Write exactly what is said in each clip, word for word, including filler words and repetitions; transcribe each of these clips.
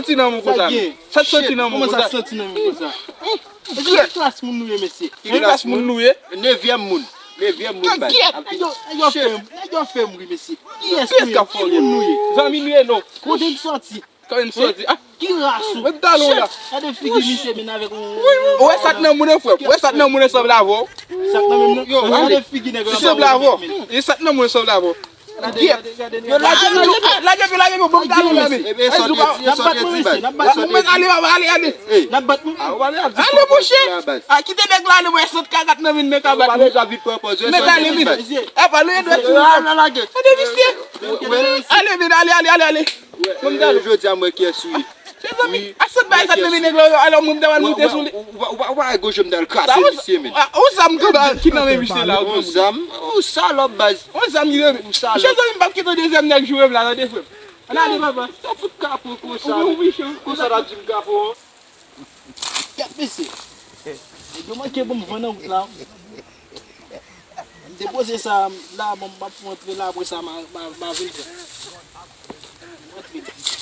santi nan men w konsa? Sa k santi nan men w konsa? Kòman sa santi nan men w konsa? Mesye, ki klas moun nou ye, mesye? Ki klas moun nou ye? Nevyèm moun. Nevyèm moun, baz. Nèg yo, nèg yo fè m, nèg yo fè m ri, mesye. Kiyès nou ye? Ki moun nou ye? Zanmi nou ye, non. Kote n sòti? Kote n sòti? Ah. Ki ras ou? Mwen talon la. Gade figi misye, men avèk yon... Ou wè sa k nan moun, frè? Ou wè sa k nan moun, sanble avè w? Sa k nan moun nan? Yo, gade figi nèg yo. Sanble avè w. E sa k nan moun, sanble avè w. Gade, gade, gade, gade. Yo, lage pye, lage pye, lage pye, ban m talon la, men. Ebe, sòt eti, sòt eti, baz. N ap bat mwen, mesye, n ap bat mwen. Ale, ale, ale. N ap bat mwen. Ale, monchè. A, kite nèg la, ale, mwen, sòt kakat nan men, nèg ka bat mwen. Nèg ale, vin. E, pa nou, e dwèt. Lage. Gade, visye. Ale, men, ale, ale, ale, ale. Mwen, m talon. Jodi a, mwen, kiyès ou ye? Mezanmi, a sòt bay sa nan men nèg la, alò mwen m ta pral moute sou li. Ou pa, ou pa, ou pa gwo je m ta al krase misye, men. Ah, on zam ki ba, ki nan men misye la, on zam, on salòp, baz. On zam ki nan men. Misye, zanmi m p ap kite yon dezyèm nèg joure m la, tande, frè m. Ann ale, papa. Sa fout kapo konsa. Ou mechan. Konsa w ap di m kapo, an? Gad mesye. Nèg yo manke ban m van nan wout la. M te poze sa la, bon, m ap fè antre la, apre sa, m a, m a, m a vin pran. M antre.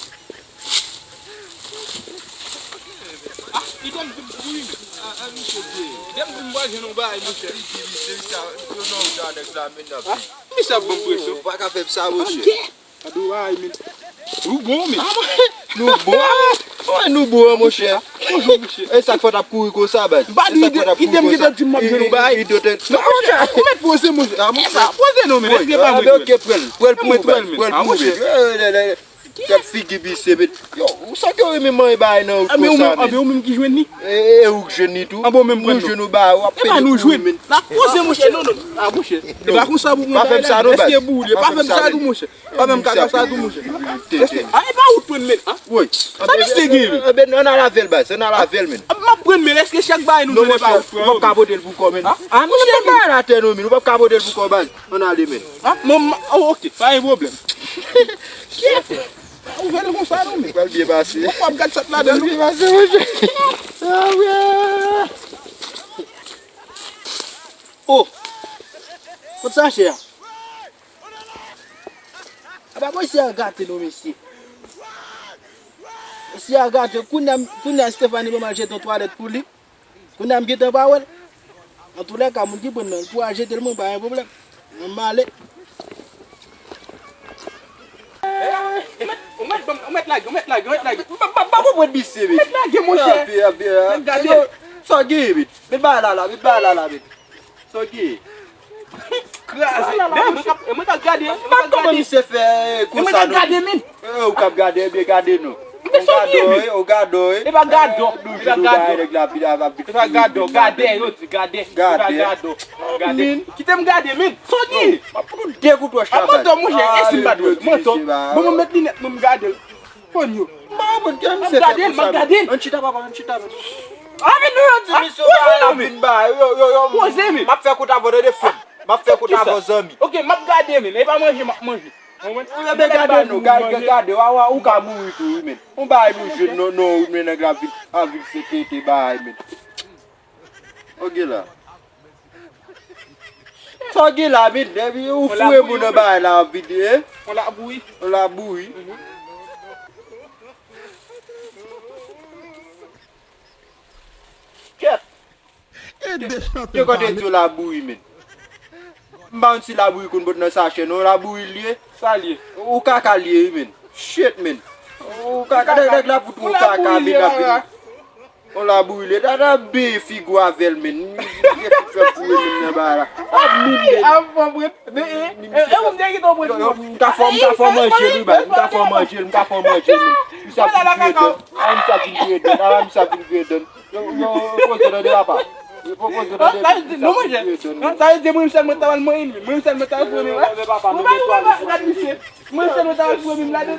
Ah, li te m di m, wi. Ah, ah, misye vye. Li te m di m pral jwenn yon bagay, monchè. Li di, li se sa, yo nan wout la, nèg la, men nan. Ah, misye ap ban m presyon. Ou pa ka fè m sa, monchè. Gade w ay, men. Nou bon, men. Nou bon. Wè, nou bon, monchè. Bonjou, monchè. E sa k fè w t ap kouri konsa, baz? M pa di, idem ki te di m m ap jwenn yon bagay. Monchè, ou mèt poze, monchè. Ah, monchè. Poze non, men. Èske pa mwen? Ok, pran l. Pran l pou ou, baz. Pran l pou ou, men. Gad figi misye, men. Yo, ou santi yo renmen manje bagay nan wout konsa, men. Anben ou menm ki jwenn li. E, e ou k jwenn li tou. Anben ou menm pran l. Nou jwenn ou ba, w ap pede pou ou, men. N ap poze, monchè, non, non. Ah, monchè. E pa konsa pou mwen. Pa fè m sa, non, baz. Èske boule? Pa fè m sa tou, monchè. Pa menm kaka sa tou, monchè. Èske, a, e pa ou t pran men, a? Woy. Sa misye gen, men? Anben, ann al avè l, baz. Ann al avè l, men. M ap pran men, èske chak bagay nou jwenn e pa ou t pran? Ou p ap ka pote l pou kò, men. A, monchè, men. Ou pa la tè nou, men. Ou p ap ka pote l pou kò, baz. Ann ale, men. A, mwen, oh, ok, pa gen pwoblèm. Kyèt. Ouvè l konsa, non, men. Pral byen pase. Ou p ap gad sòt ladan, non? Pral byen pase, monchè. Ah, wè. Oh. Kot sachè a? Apa mesye a gate non, mesye. Mesye a gate, kounye a, kounye a Stephanie ban m al jete yon twalèt pou li. Kounye a m gentan pa wè l. Antoulèka, moun ki pran nan, pou al jete l, mwen pa gen pwoblèm. Mwen m ale. Ou mèt, ou mèt ban m, ou mèt lage, ou mèt lage, ou mèt lage. M pa, m pa, m pa konprann misye, men. Ou mèt lage, monchè. Mèt gade. Sa w gen, men? Men bagay la la, men bagay la la, men. Sa w gen? Kraze. Men mwen k ap, mwen k ap gade. M pa konn kòman misye fè konsa non. Mwen k ap gade, men. E, ou k ap gade, ebyen gade non. Ou gade, ou gade. E pa gade, e pa gade, e pa gade. Gade, yo di gade. Gade. Gade. Kite m gade, men. Sa w gen? M ap fout ou de kout wòch la, baz. Mantò, monchè, e si m pa dwèt? Mantò. Bon, mwen met linèt mwen, m gade l. Konn yo. M pa konprann kiyès misye fè konsa, men. Ann chita, papa, ann chita, men. A, men nou yo di misye bagay la vin bay. Yo, yo, yo, poze, men. M ap fè kout avè w, tande, frè m. M ap fè kout avè w, zanmi. Ok, m ap gade, men. E pa manje m ap manje. Ou konprann? Ou byen gade nou, gade, gade, wa, wa, ou ka mouri tou, wi, men. Yon bagay nou jwenn, non, non, men nèg la vin, a vin fè tete bagay, men. Ok la. Sa w gen la, men, depi ou foure moun nan bagay la, w ap vide, e? On labouyi. On labouyi. Kèt. Yo kote di w labouyi, men. M pa konn si labouyi konn bòt nan sachè, non, labouyi l ye. Sa l ye? Ou kaka l ye, wi, men. Shit, men. Ou kaka, nèg, nèg la pou tou kaka, men, ap vin. On labouyi, li ta ta beye figi w avè l, men. Misye fout fè m foure men nan bagay la. A, men, men. Avan mwen, men, e, e, e, ou m te kite w pran. Yo, yo, m ka fè, m ka fè w manje l, wi, baz. M ka fè w manje l, m ka fè w manje l, men. Misye ap vin griye dèn. A, misye ap vin griye dèn. A, misye ap vin griye dèn. Yo, yo, poze tande, papa. Sa vle di, non, monchè. Sa vle di, mwen menm sèl mwen ta pral manyen li. Mwen menm sèl mwen ta pral foure menm. Ou pa, ou pa, gad misye. Mwen menm sèl mwen ta pral foure menm ladan.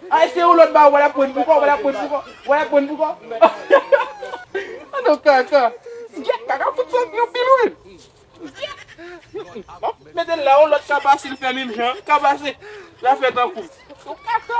Ay, se yon lòt ba, w ap pran pou kò, w ap pran pou kò, w ap pran pou kò. An non, kaka. Kaka fout sòt yon pil, wi. Mete l la, yon lòt ka pase, l fè menm jan. Ka pase. L ap fè tankou. Yon kaka.